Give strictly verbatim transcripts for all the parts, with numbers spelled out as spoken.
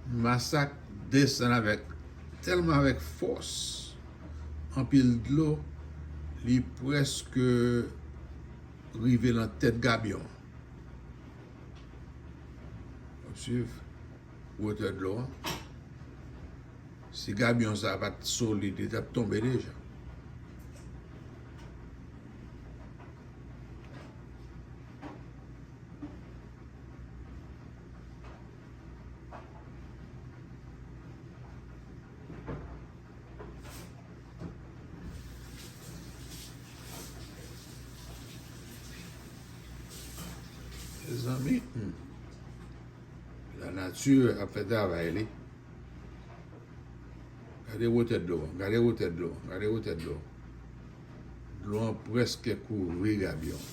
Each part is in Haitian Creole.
Masak desann avèk, tèlman avèk fòs, anpil dlo, li prèske rive nan tèt gabyon. W ap swiv wotè dlo a. Si gabyon sa a pa t solid, li t ap tonbe deja. Mezanmi, hmm. Lanati ap fè travay li. Gade wotè dlo an, gade wotè dlo an, gade wotè dlo an. Dlo an prèske kouvri gabyon.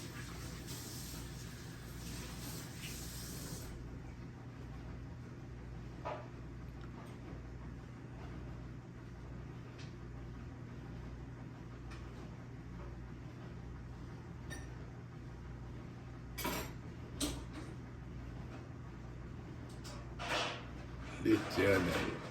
Letènèl.